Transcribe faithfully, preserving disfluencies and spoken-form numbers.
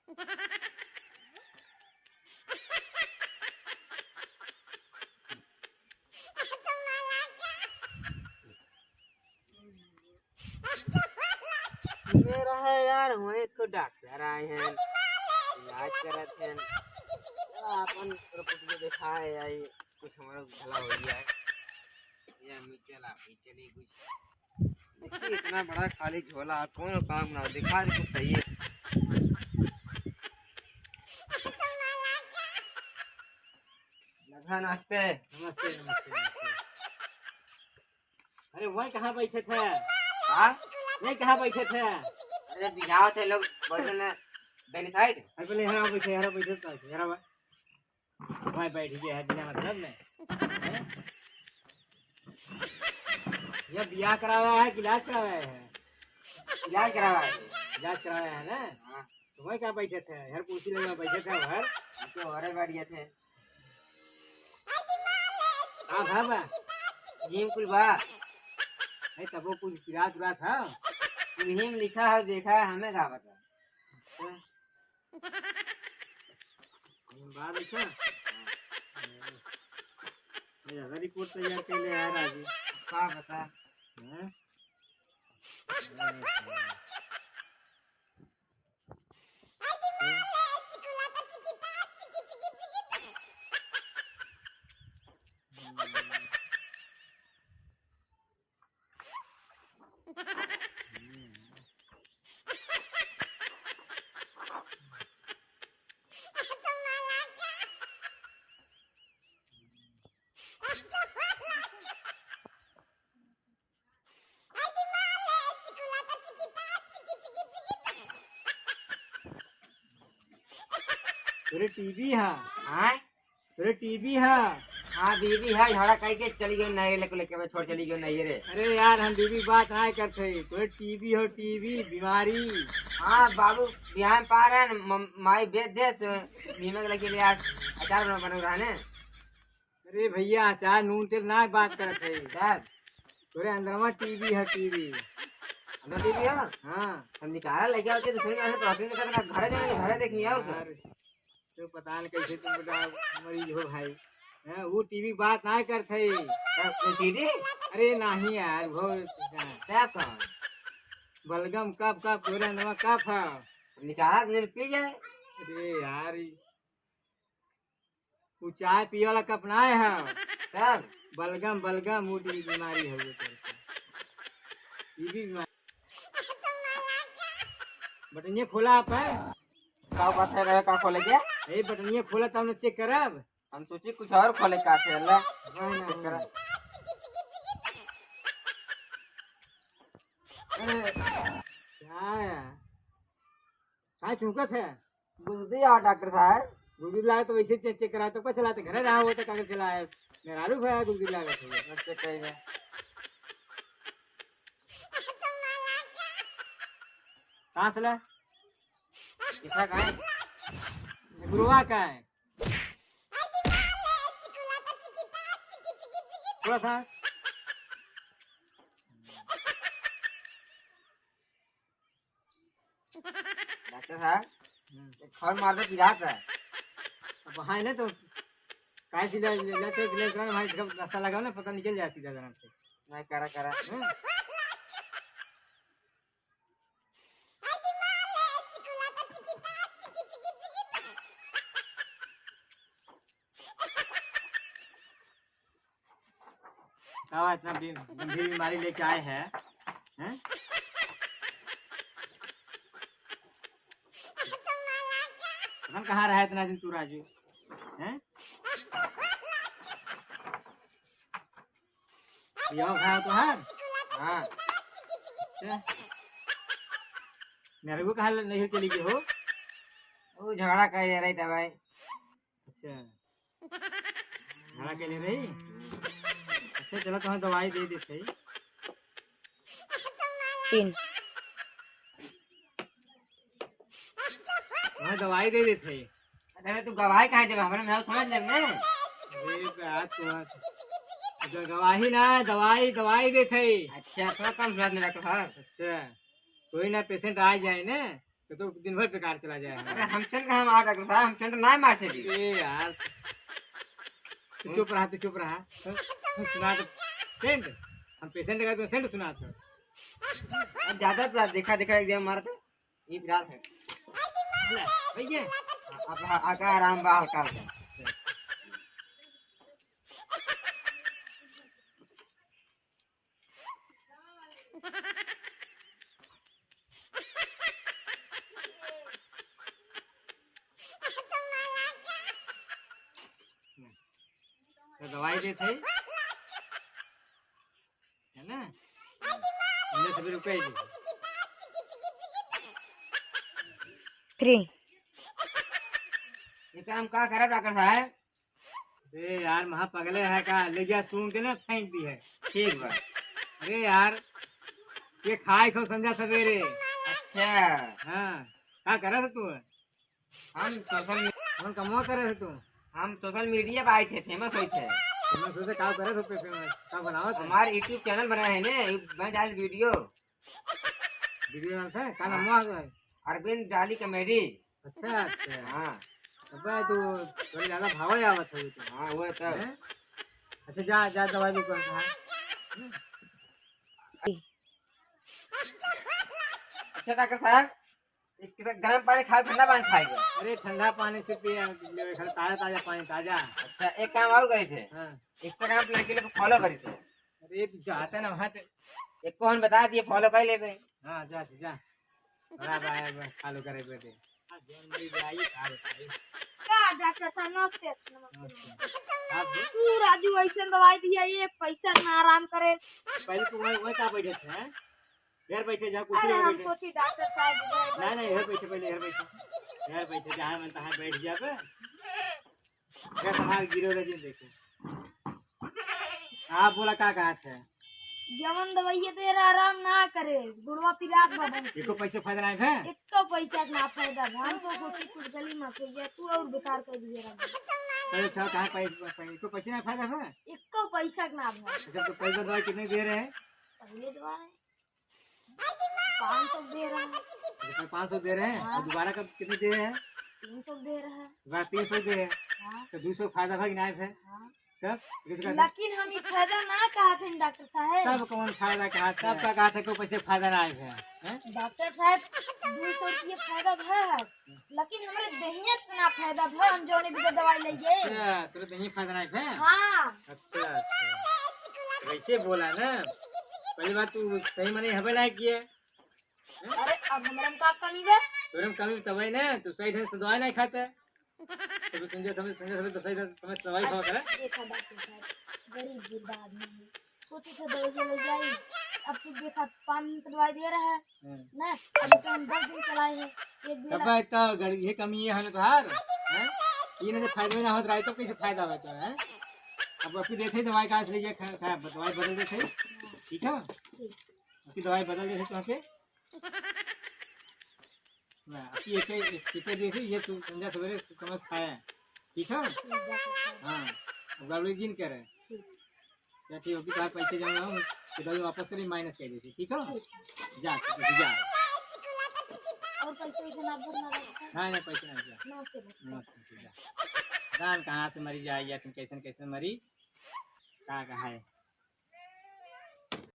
मेरा है यार, वहीं को डॉक्टर आए हैं, इलाज करत हैं। चला अपन प्रकृति को दिखाए आई, कुछ हमारा भला हो जाए। ये अम्मी चला, अम्मी चली कुछ। देखिए, इतना बड़ा खाली झोला, कौन काम ना हो, दिखा दे कुछ सही है। लगा नमस्ते। नमस्ते, नमस्ते, नमस्ते। अरे, वहीं कहाँ बैठे थे? हाँ? वहीं कहाँ बैठे थे? अरे, बिहाव थे लोग, बैठे ना, डाइनी साइड। अरे, पहले यहाँ बैठे, यहाँ बैठे, यहाँ बैठ। वहीं बैठ गया है बिना मतलब में। हैं? ये बियाह करावा है कि इलाज करावा है? इलाज करावा है। इलाज करावा है ना? हाँ। तो वहीं क्या बैठे थे? हर कुर्सी लगे बैठे थे हर। तो हरे बैठ गए थे। का भा बा? नीम कुल बा? है तबो कुछ पिरात उरात है? कुल नीम लिखा है, देखा है, हमें का बता? अच्छा। नीम बा लिखा? ये ज्यादा रिपोर्ट तैयार कर ले यार आज। का बता? हैं? तोरे टीवी है। हाँ? तोरे टीवी है। हाँ, बीवी है, झगड़ा करके चली गई नैहरे, लेके, लेके छोड़ चली गई नैहरे। अरे यार, हम बीवी बात ना करते, तोरे टीवी हो, टीवी, बीमारी। हाँ, बाबू, बिहान पा रहे हैं, म-, माई बेच दे, तो नीमक लेके ले आज अचार बना, बना रहा है। अरे भैया, अचार नून तेल ना बात करत है। का? तोरे अंदरवा टीवी है, टीवी। अंदर टीवी है? हाँ। हम निकाला लेके आओ, तो सुन, ऐसे तो अपने का घरे जाने, घरे देखनी आओ तो। यार, तो पता नहीं कैसे तुम बेटा मरीज हो भाई। हैं, वो टीवी बात ना करत है। का, कोई सीडी? अरे नहीं यार, वो क्या कहा? बलगम कप, कप, तोरे अंदरवा कप है। निकाला, नहीं पी जाए। अरे यार, ई उ चाय पिए वाला कप ना है। तब? बलगम, बलगम, उ भी बीमारी है वो तोर के। ई भी बीमारी। बटनिया खोला आप है? का बात है रे, का खोले के? ए, बटनिया खोला तब न चेक करब। हम सोची कुछ और खोले का थे, ला। नहीं, नहीं, चेक करा। अरे। क्या है? का चूकत है? गुलगुली आ डॉक्टर साहब। गुलगुली लागे तो वैसे चेक, चेक कराए तो का चलाते, घरे रहा हो तो का चलाए? मेहरारू भया गुलगुली लागे तो। बस चेक करेंगे। सांस ले। कितना का है? गुरुआ का है। थोड़ा सा। डॉक्टर साहब, हम्म। एक खर मार दे, पिरात है। अब वहाँ है ना तो काहे सीधा ले, ले, ले, ले, भाई, जब रास्ता लगाओ ना, पता निकल जाए सीधा आराम से। नहीं, करा, करा। हम्म। का इतना बी-, गंभीर बीमारी लेके आए हैं, हैं? पता न कहाँ रहा इतना दिन तू राजू, हैं? यो भाई तो है? हाँ। अच्छा। मेरे को कहाँ नहीं चली गई हो? वो झगड़ा कर रही था भाई। अच्छा। झगड़ा के लिए रही? अच्छा, चलो, तुम्हें दवाई दे देते ही। तीन। तुम्हें दवाई दे देते ही। अरे, तू गवाही काहे देबे? हमरा में समझ ले ने। अरे, बात तो है। ग-, गवाही ना, दवाई, दवाई देते ही। अच्छा, थोड़ा कम सुनात में डॉक्टर साहब। अच्छा, कोई ना, पेशेंट आ जाए ना, तो, तो दिन भर बेकार चला जाए अरे हमारा। हम सेंट कहाँ मार डॉक्टर साहब, हम सेंट ना मार सकी। ए यार, तू चुप रहा, तू चुप रहा। हम, हम सुना तो सेंट, हम पेशेंट का तो सेंट सुना तो। अब ज्यादा प्रा-, देखा देखा एकदम मारते, ये फिलहाल है। ले, भैया। अब ह-, हल्का आराम बा, हल्का हल्का। तो दवाई देत है, है ना? हमने सभी रुपए दे। फ्री। ये काम का करब डॉक्टर साहब? अरे यार, महा पगले है का? ले गया सूंघ के ना फेंक दी है। ठीक बा। अरे यार, ये खाए खो संझा सवेरे। अच्छा। हाँ, का करत है तू? हम सोशल मी-, कौन कमवा करत है तू? हम सोशल मीडिया पे आए थे, फेमस होई थे। फेमस होई थे, का करत हो पे फेमस? का बनावत है? हमार YouTube चैनल बना है ने, मैं डाल वीडियो। वीडियो डालत है? का नाम है? अरविंद डाली कॉमेडी। अच्छा, अच्छा। हाँ। अबे, तू थोड़ी ज्यादा भावे आवत है तू। हाँ, वो तो। हैं? अच्छा, जा, जा, दवाई दुकान से, हाँ। अच्छा, डॉक्टर साहब, एक गिलास गरम पानी खाए, ठंडा पानी खाए के? अरे, ठंडा पानी से पिए, ताजा, ताजा पानी, ताजा। अच्छा, एक काम और करे थे। हाँ। Instagram पे लड़की लोग को follow करे थे। अरे, जाते ना वहाँ से। एक को हम बता दिए, follow कर लेबे। हाँ, जा, जा। बड़ा भाई, बस follow करे के दे। हाँ, जौन मिल जाई, का बताई। का डॉक्टर साहब, नमस्ते, नमस्ते। नमस्ते। आप भी? तू राजू ऐसे दवाई दिया, ये पैसा ना आराम करे। पहले तो वही, वही का बैठे थे, हैं? घर बैठे जा, कुर्सी अरे, में हम बैठे। सोची डॉक्टर साहब इधर बैठे। नहीं, नहीं, इधर बैठे, पहले इधर बैठे। इधर बैठे, जहाँ मन तहाँ बैठ जाबे। इधर तहार गिरो रहे, देखे। आप बोला, का कहा थे? जवन दवाइया दे रहा, आराम ना करे, बुढ़वा पिरात बा बहुत। एको पैसे फायदा नहीं है? एको पैसा के ना फायदा बा। हम तो सोची कुछ गली में से गया, तू और बेकार कर दिए रहा। अरे, अच्छा, कहाँ पैसे, पैसे, एको पैसे नहीं फायदा है? एको पैसा के ना बा। अच्छा, तो पहले दवाई कितने दे रहे हैं? पहले दवाई पाँच सौ दे रहे हैं। अच्छा, पाँच सौ दे रहे हैं? हाँ। और दोबारा कब कितने दे रहे हैं? तीन सौ दे रहे हैं। दोबारा तीन सौ दे रहे हैं? हाँ। तो दो सौ फायदा भाग नाइफ है। हाँ। तब? लेकिन हम ई फायदा ना कहा थे डॉक्टर साहब। तब कौन फायदा कहा? तब हाँ। का कहा था कि पैसे फायदा नाइफ है? हैं? डॉक्टर साहब, दो सौ रुपये फायदा भा है, लेकिन हमारे दहिया के ना फायदा भा, हम जौने भी दवाई ले गए। अच्छा, तेरे दहिया फायदा नाइफ है? हाँ। अच्छा, अच्छा। वैसे बोला ना, पहली बात तू सही मने हबे ना किए। हैं? अरे, अब हमरा में का कमी बा? तोरे में कमी तबे ना, तू सही ढंग से दवाई नहीं खाते। तो तू संजय समझ, संजय समझ, तो सही ढंग से समझ दवाई खावा करे। देखा डॉक्टर साहब, गरीब गुरबा आदमी है। सोची थे दवाई ले जाई, अब तू देखा पाँच दिन के दवाई दे रहा है, हाँ। ना, अभी तो हम दस दिन चलाए हैं, एक दिन तब भाई तो गड़-, ये कमी ये है ना तोहार, हैं? ये ना जब फायदा ना होत रहा, तो कैसे फायदा होता है, हैं? अब अभी देखे दवाई कहाँ से ले गया, खा, खा, दवाई बदल देते, ठीक है? ठीक। अभी दवाई बदल देते तो पे। ना, अभी एक, एक, एक देखे, ये तू संझा सवेरे तू समझ खाया, ठीक है? ठीक है, ठीक है। हाँ, अब गड़बड़ी जिन करे। ठीक। या ठीक होगी, तो आप पैसे जाओ, हम तो दवाई वापस करी, माइनस कर देते, ठीक है? ठीक। जा, ठीक है, जा। और पैसे वैसे ना भरना रहता है? नहीं, नहीं, पैसे नहीं जा। नमस्ते, नमस्ते। नमस्ते, जा। जान कहाँ से मरी जाए, या तुम कैसन, कैसन मरी, का कहा है?